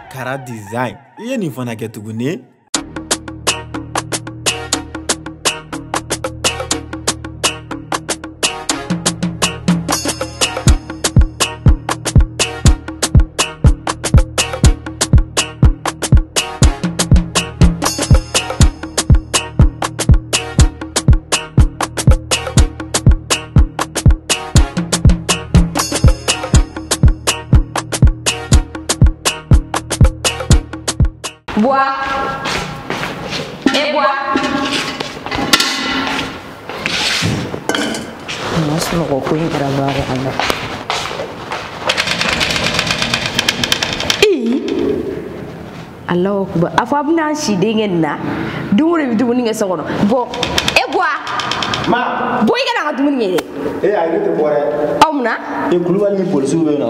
Kara Design. I ye nin fana kɛ tuguni. Bois. Et bois. Sunɔgɔ ko in kɛra baara la. Ee! Allahu akbar. A fɔ a bɛna si den kɛ nin na. Don o don i bɛ dumuni kɛ so kɔnɔ. Bɔ. E bois. Ma. Bɔ i ka na n ka dumuni kɛ dɛ. E ayi ne tɛ bɔ dɛ. Aw mun na? E Kulubali ni polisiw bɛ yen nɔ.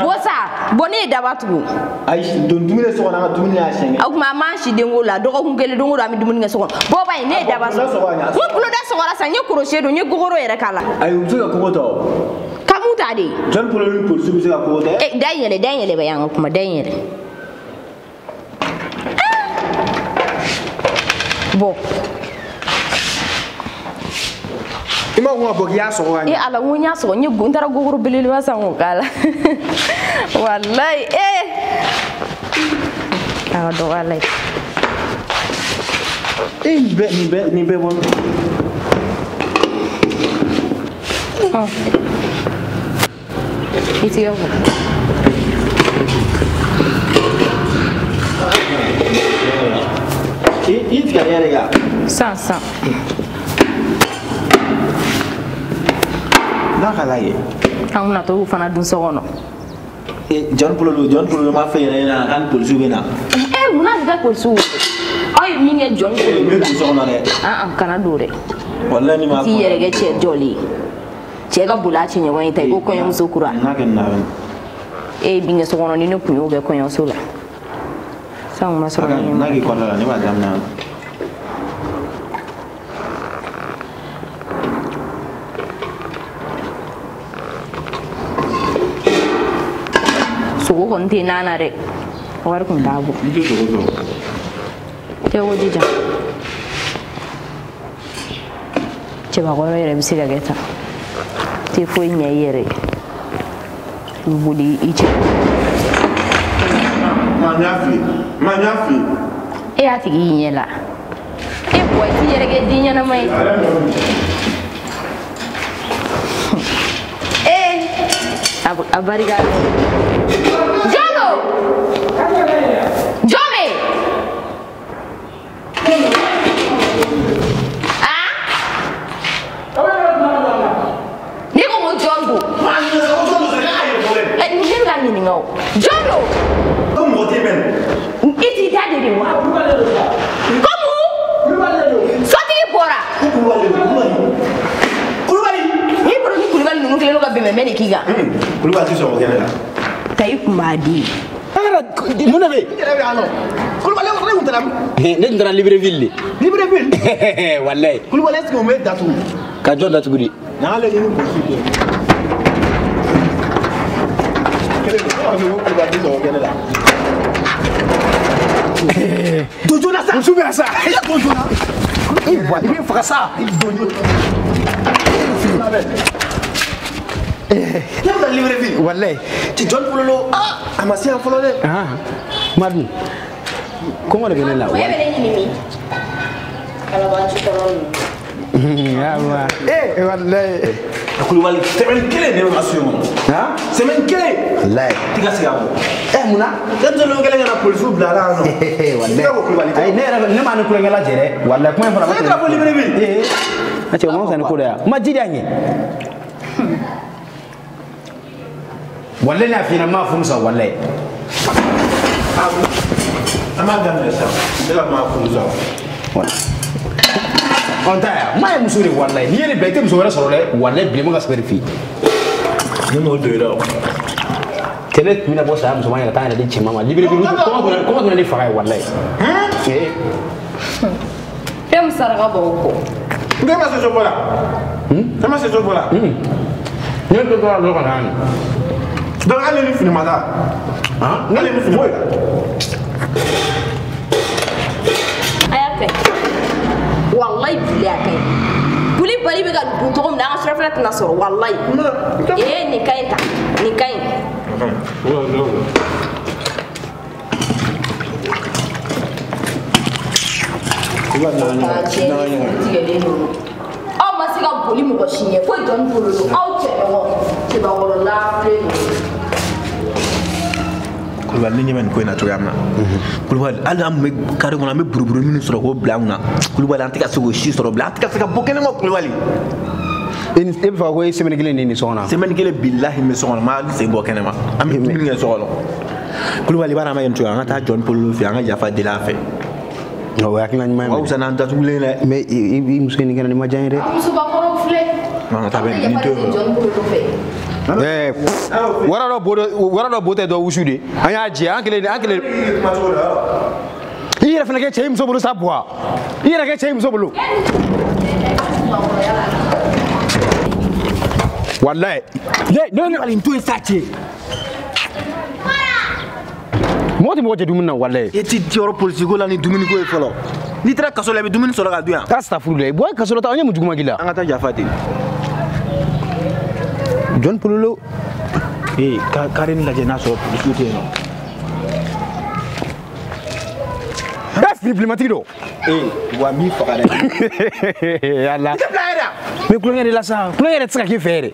Bɔ sa. Bɔ ne ye daba tugu. Ayi don dumuni so kɔnɔ an ka dumuni y'a siɲɛ. O tuma an m'an si denko la dɔgɔkun kelen don o don an bɛ dumuni kɛ so kɔnɔ. Bɔ ba in ne ye daba sɔgɔ. N ko tulo da sɔgɔra sa n ye crochet don n ye gogoro yɛrɛ k'a la. Ayi u bɛ se ka kogo ta o. Ka mun ta de? Jɔn polo ni polisiw bɛ se ka kogo ta. E da in yɛlɛ da in yɛlɛ ba yan ka kuma da in yɛlɛ. Bɔ. I ma ko ka bɔ k'i y'a sɔgɔ ka ɲɛ. E Ala n ko n y'a sɔgɔ n ye n taara gogoro belebeleba san k'o k'a la. Walayi ee. A ka dɔgɔ Ala ye. E nin bɛɛ bɔ. I tigɛ ko. I tigɛ yɛrɛ kan. San san. N'a ka lajɛ. An bɛna t'o fana dun so kɔnɔ. Jɔn Polo m'a fɛ yɛrɛ ɲɛna k'a ni polisiw bɛ na. E munna a tɛ taa polisiw wele? Aw ye min kɛ Jɔn Polo la. N bɛ don so kɔnɔ dɛ. An kana don dɛ. Walayi ni m'a fɔ. I t'i yɛrɛ kɛ cɛ jɔlen ye. Cɛ ka boli a cɛɲɔgɔn ye ta i ko kɔɲɔmuso kura. N'a kɛ nin na bɛ. E ye min kɛ so kɔnɔ ni ne kun y'o kɛ kɔɲɔso la. San kun ma sɔrɔ ne ɲɛ ma. N'a k'i kɔnɔna la ne b'a daminɛ. Sogo kɔni tɛ nan na dɛ. Wari kun t'a bɔ. N tɛ sogo sɔrɔ. Cɛ ko jija. Cɛbakɔrɔ yɛrɛ bɛ se ka kɛ tan. Tɛ foyi ɲɛ i yɛrɛ ye. I bɛ boli i cɛ. Ma n y'a f'i ye. Ma n y'a f'i ye. E y'a tigi y'i ɲɛ la. E bɔ i t'i yɛrɛ kɛ den ɲɛnama ye. Ee a barika. Jɔn don? Jɔn bɛ yen? Ah? Ne ko ko jɔn don? Ne bɛ ka ɲininka o. Jɔn don? Ko mɔgɔ tɛ bɛn. I t'i da de wa? Ko mun? Sotigi bɔra. Kulubali. N'i bolo ni Kulubali ninnu kɛlen don ka bɛnbɛnbɛn de k'i kan. Kulubali tɛ sɔn o kɛnɛ la. Ta i kun b'a di. Mun de bɛ yen? I yɛrɛ bɛ yan nɔ. Kulubali ne kun taara min? Ne tun taara Libreville de. Libreville? Walayi. Kulubali est-ce que o bɛ datugu? Ka jɔn datugu de? N'ale ni polisi tɛ. Kelen don, ne b'a fɔ ko Kulubali tɛ sɔn o kɛnɛ la. Don joona sa. Muso bɛ yan sa. I ka don joona. I bɔ i bɛ faga sa. I don joona. Ne bɛ taa Libreville. Walayi. Jɔn Polo a ma se yan fɔlɔ dɛ. Madu kɔngɔ de bɛ ne la. E bɛ ne ɲini min? Kalabanci kɔrɔ ninnu. Awa. Ee walayi. Kulubali semaine kelen ne bɛ ka so in kɔnɔ. Han? Semaine kelen. Walayi. Ti ka se ka bɔ. Ɛ mun na? Denmisɛnninw kɛlen ka na polisiw bila a la yan nɔ. Walayi. Ko Kulubali. Ayi ne yɛrɛ ne m'a ni kulonkɛ lajɛ dɛ. Walayi kuma in fɔra. Ne taara fɔ Libreville. Ee. A cɛ o ma fisa ni ko dɔ ye wa? Ma ji di yan ɲɛ. Walayi ne y'a f'i ɲɛna n m'a furu sa walayi. An b'a daminɛ sisan. Ne ka maa furu sa. Ɔ n ta yan maa ye muso de walayi n'i ye nin bila i tɛ muso wɛrɛ sɔrɔ dɛ walayi bilenman ka sɛbɛn de f'i ye. Ne m'o don i la o. Cɛ ne tun bɛna bɔ saya musoman ye ka taa n yɛrɛ di cɛman ma Libreville kɔngɔ tun bɛ ne faga ye walayi. Fɛn min saraka bɔ o kɔ. Ne ma soso bɔ la. Ne ma soso bɔ la. Ne tɛ to la dɔrɔn ka na nin. Donc hali ni fini ma taa. Han? Hali ni fini ma taa. A y'a kɛ. Walayi bilayi a ka ɲi. Buli bali bɛ ka dun cogo min na an ka surafana tɛna sɔrɔ walayi. Ee nin ka ɲi tan nin ka ɲi. Aw ma se ka boli mɔgɔ si ɲɛ fo jɔn bolo don aw cɛɲɔgɔn cɛbakɔrɔla filɛ nin ye. Kulubali ne ɲɛ bɛ nin ko in na cogoya min na Kulubali hali an tun bɛ kare kɔnɔ an bɛ buruburu minnu sɔrɔ k'o bila an kunna Kulubali an tɛ ka se k'o si sɔrɔ bilen an tɛ ka se ka bɔ kɛnɛma Kulubali. E bɛ fɛ ko e semaine kelen de nin so kɔnɔ. Semaine kelen bilahi n bɛ so kɔnɔ n ma sen bɔ kɛnɛma an bɛ dumuni kɛ so kɔnɔ Kulubali i b'a dɔn an b'a kɛ nin cogoya an ka taa Jɔn Pololo fɛ an ka yafa deli a fɛ. O ye hakilina ɲuman ye. O ka fisa n'an datugulen dɛ. Mais i muso in kɛnɛ nin ma diya n ye dɛ. Musobakɔrɔw filɛ. An ka taa bɛ nin to yen. Jɔn Pololo fɛ. Wara dɔ bo tɛ dɔ wusu de. An y'a jɛ an kelen an kelen. I yɛrɛ fana kɛ cɛ i muso bolo sa buwa. I yɛrɛ kɛ cɛ i muso bolo. Walayi. Ne hali n to yen sa cɛ. Mɔgɔ tɛ mɔgɔ jɛ dumuni na walayi. E ti jɔyɔrɔ polisi ko la ni dumuni ko ye fɔlɔ. N'i taara kaso la i bɛ dumuni sɔrɔ ka dun yan. Taa safuru la. Bɔ kaso la taa an ye mun juguman k'i la. An ka taa yafa deli. Jɔn Pololo. Ee ka kare nin lajɛ n'a sɔrɔ polisiw tɛ yen nɔ. E fini bilenmatigi don. Ee wa n b'i faga dɛ. Ala. I tɛ bila yɛrɛ. N bɛ kulonkɛ de la sa. Kulonkɛ yɛrɛ tɛ se ka k'i fɛ yɛrɛ.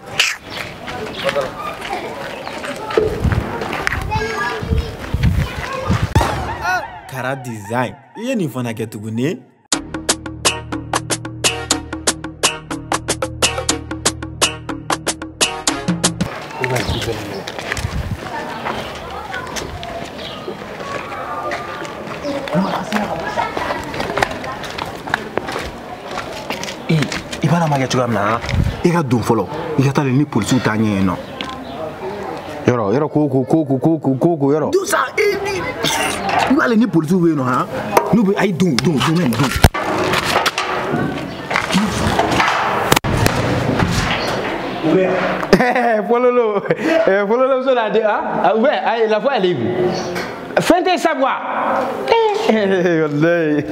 Kara design. I ye nin fana kɛ tuguni. I b'a dɔn an b'a kɛ cogoya min na i ka don fɔlɔ i ka taa ni polisiw t'a ɲɛ yen nɔ. Yɔrɔ ko yɔrɔ. Don sa e ni i b'ale ni polisiw bɛ yen nɔ han n'u bɛ ayi don don don don. Pololo Pololo muso n'a den ah ouais ayi la fois elle est fɛn tɛ sa quoi. Wallahi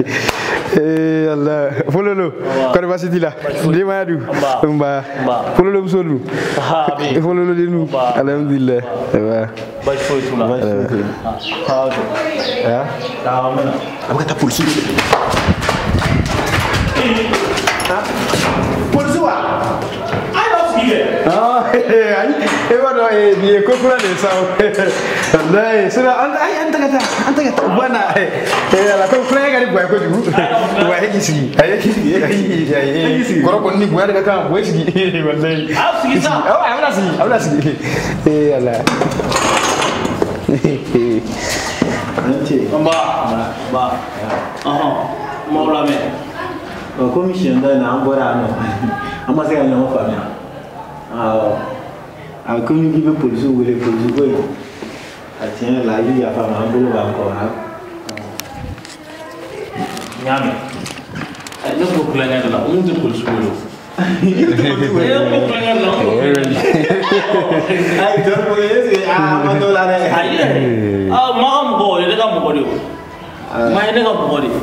Allah Pololo kɔri baasi t'i la denbaya dun nba Pololo muso dun Pololo den dun alhamdulilayi baasi foyi t'u la a bɛ ka taa polisiw de polisiw wa. Ah, e b'a dɔn nin ye ko kura de ye sa o. Walayi sinon an ayi an tɛ ka taa u b'a na ala ko kulonkɛ ka di bonya kojugu. Wa e k'i sigi ayi e k'i sigi ayi e k'i sigi kɔrɔ kɔni ni bonya de ka kan bonya sigi walayi. A sigi sa. Awɔ a bɛna sigi a bɛna sigi ee ala. Nba nba ɔhɔn m'aw lamɛn. Komi siɲɛ dɔ in na an bɔra yan nɔ an ma se ka ɲɔgɔn faamuya. Awɔ a komi k'i bɛ polisiw wele polisi ko in a tiɲɛ yɛrɛ la i bɛ yafa n ma an bolo b'an kɔ ha. N y'a mɛn ne tun bɛ kulonkɛ de la mun tɛ polisi wele o. Ne tun bɛ kulonkɛ de la mun tɛ polisi wele. Ayi jɔn ko est ce que a ma t'o la dɛ. Ayi aa maa ka mɔgɔ o ye ne ka mɔgɔ de ye o. Maa ye ne ka mɔgɔ de ye.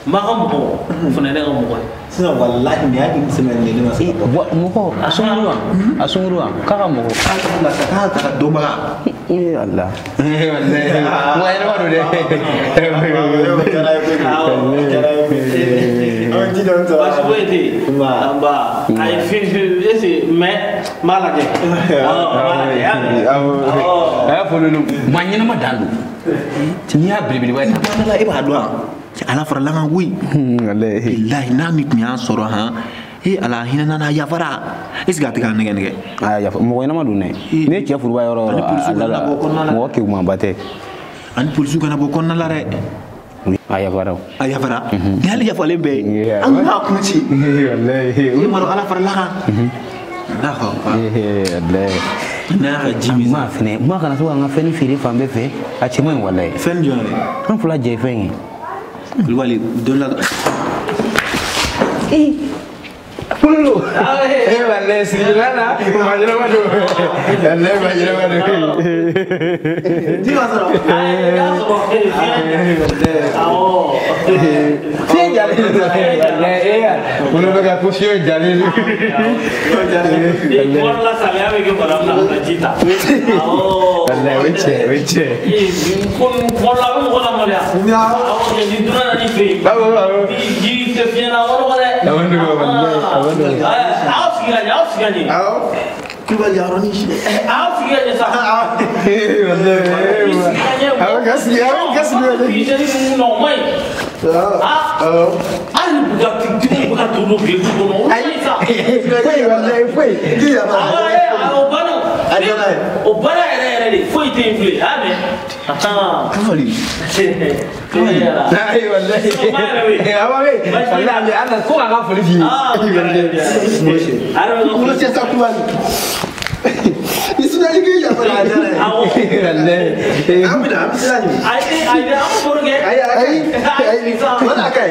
Maa ka mɔgɔ o fana ye ne ka mɔgɔ ye. Sisan walahi nin y'a kɛ semaine de ne ma se ka bɔ. Mɔgɔ a sunkuru wa a sunkuru wa k'a ka mɔgɔ. K'a ta ka dɔnbaga. Ee ala. Walahi mɔgɔ ɲɛnama don dɛ. Baasi foyi tɛ yen. Nba ayi est ce que mais n b'a lajɛ. Awɔ n b'a lajɛ y'a mɛn. Awɔ a y'a fɔ olu maa ɲɛnama dan don. N'i y'a belebeleba ye tan. E b'a dɔn wa? Ala farala kan koyi. Bilahi n'a min tun y'an sɔrɔ han e ala hinɛ nana yafara est ce que a tɛ k'an nɛgɛ nɛgɛ. Aa yafa mɔgɔ ɲɛnama don dɛ. Ne ye cɛ furuba yɔrɔ o yɔrɔ a la mɔgɔ kegumanba tɛ. Ani polisiw kana bɔ kɔnɔna la dɛ. A yafara o. A yafara. Ni hali yafalen bɛɛ ye. An b'a kun ci. Walahi. E m'a dɔn ala farala kan. D'accord. Walahi. N'a y'a ka ji min. Maa fɛnɛ maa kana to k'an ka fɛn feere fan bɛɛ fɛ a cɛ man ɲi walahi. Fɛn jumɛn de? An fila jɛ ye fɛn ye. Kulubali don la. Ee. Pululu. Eh wallahi sirana majrama do. Wallahi majrama do. Ji ma sɔrɔ. Ayi y'a sɔrɔ. Awɔ. Fiɲɛ jalen don. Wallahi eh olu bɛ ka ko fiɲɛ jalen don. Kuma dɔ la samiya bɛ kɛ bana min na ka ji ta. Awɔ. Wallahi o ye tiɲɛ o ye tiɲɛ. Ko kuma dɔ la a bɛ mɔgɔ lamaloya. Awɔ ni dunan nana i fɛ yen. Awɔ awɔ. Ji tɛ fiɲɛ na a ma nɔgɔ dɛ. A ma nɔgɔ wallahi a ma nɔgɔ. Aw sigi ka ɲɛ aw sigi ka ɲɛ. Awɔ. Kulubali yɔrɔnin si. Aw sigi ka ɲɛ sa. Wallahi. Awɔ ka sigi awɔ ka sigi wallahi. Hygiène ninnu na o ma ɲi. Awɔ. Hali bugatigiw bɛ ka don tile kɔnɔ o ma ɲi sa. Foyi wallahi foyi. Awɔ o banna. O baara yɛrɛ yɛrɛ de foyi tɛ yen bilen a y'a mɛn. Kulubali. Ayi wallahi. Awɔ wallahi ala ko k'a ka foli f'i ye. Kulo cɛ sa Kulubali. I sinali k'i yafa la a diyara ye. Awɔ. Wallahi. An bɛna an bɛ sira ɲini. Ayi ayi an bɛ baro kɛ. Ayi ayi ayi. Wala a ka ɲi.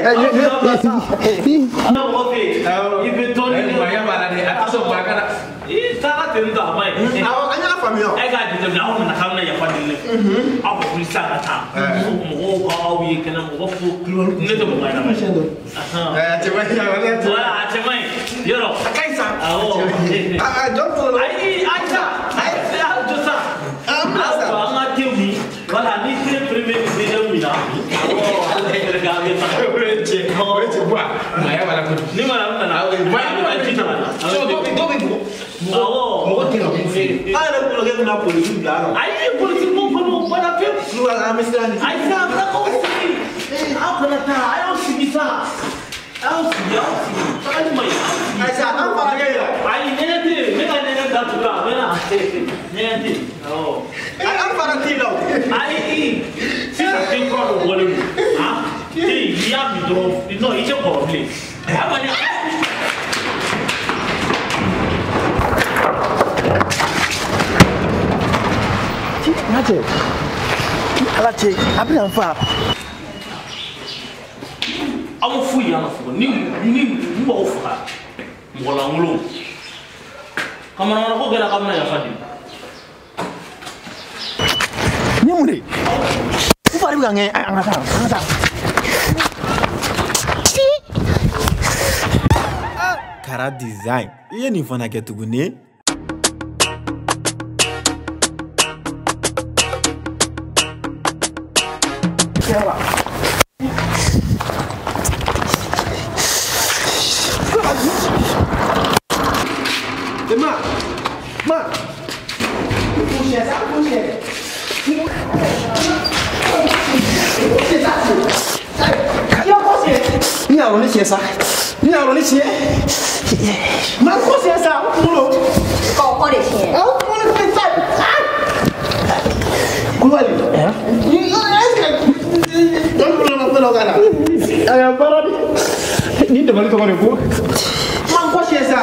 An mɔgɔ fɛ yen i bɛ dɔɔnin kɛ. Maaya b'a la dɛ a tɛ sɔn maa kana. I taara ten tɔ a ma ɲi. Awɔ an y'a faamuya. E k'a jateminɛ aw nana k'aw bɛna yafa deli ne fɛ. Aw ka wuli sisan ka taa. Mɔgɔw ka aw ye kɛnɛ mɔgɔ fo ne tɛ mɔgɔ ɲɛnama ye. A cɛ man ɲi wallahi a cɛ man ɲi. Wala a cɛ man ɲi yɔrɔ. A ka ɲi sa. Awɔ. A jɔn fɔlɔ. Ayi ayi sa ayi jɔ sa. An bila sa. An ka te min wala ni te premier ni deuxième min na. Awɔ ala yɛrɛ k'a bɛ taa. O ye tiɲɛ o ye tiɲɛ bɔ maaya b'a la kojugu. Ni madame nana. Maaya b'a la ji nana. Dɔw bɛ bugɔ. Awɔ. Mɔgɔ tɛ ka kun fɛ. An yɛrɛ bolo k'e bɛna polisi bila a nɔ. Ayi polisi ko kɔni o banna pewu. Kulubali an bɛ sira ɲini. Ayi sa a k'aw sigi. Aw kana taa a y'aw sigi sa. Aw sigi aw sigi. Tagali ma ɲi aw sigi. Ayi sa an fara kɛ yɛrɛ. Ayi ɲɛgɛn tɛ yen ne ka ɲɛgɛn datugula a bɛ na. Ɲɛgɛn tɛ yen. Awɔ. An fara t'i la o. Ayi sisan den kura dɔ bɔlen don. Han te n'i y'a min dɔrɔn non i tɛ kɔrɔ bilen. A kɔni. N ka cɛ ala cɛ a bɛna n fa. Aw ma foyi y'an na fɔlɔ ni n b'aw faga mɔgɔ lankolon ka manamana ko kɛra k'aw bɛna yafa deli. Ni mun de ye? N fari bɛ ka ŋɛɲɛ an ka taa an ka taa. Kara design i ye nin fana kɛ tuguni. Ma, poussière, ça, poussière. Ni yɔrɔnin siɲɛ sa ni yɔrɔnin siɲɛ ma ko siɲɛ sa o kunkolo. K'o kɔ de siɲɛ. Awɔ kunkolo bɛ sa. Kulubali. Est-ce que dɔn kunkolo ma fɛn dɔ k'a la. A baara de ni dabali tɔgɔ de ko. Ma ko siɲɛ sa.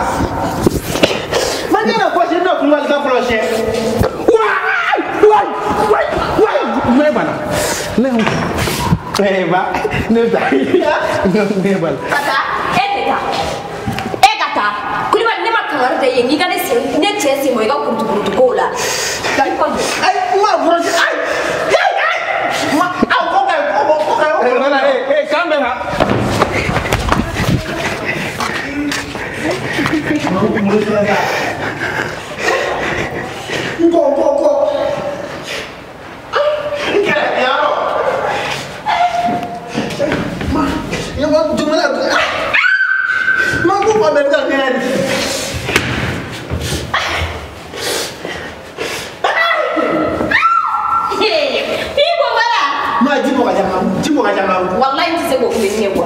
Ma ne yɛrɛ ko siɲɛ ne kulubali ka fɔlɔ siɲɛ. Waay waay waay waay ne banna ne. Eh ba, ne ta. Ne ba. Ka taa, e tɛ taa. E ka taa. Kulubali ne ma kangari da i ye n'i ka ne sen ne cɛ sen bɔ i ka kurutu kurutu kow la. Ayi, ma fɔlɔ ayi. Ayi, ma aw ko ka ko ko ka. Eh voilà, eh eh k'an bɛn ha. N ko ko ko. N kɛrɛ yarɔ. Ma ko fa bɛɛ bɛ ka kɛ de. I ko wala. Ma ji bɔ ka ca ji bɔ ka ca Walayi n tɛ se k'o kɛ ne bɔ.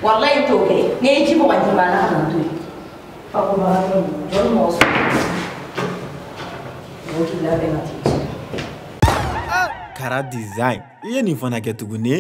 Walayi n t'o kɛ. N'i ye ji bɔ ka di ma ala ka na to yen. Fakobagatɔ ninnu jɔn mɔgɔ sɔrɔ. Mɔgɔ k'i labɛn ka t'i ci. Kara design i ye nin fana kɛ tuguni.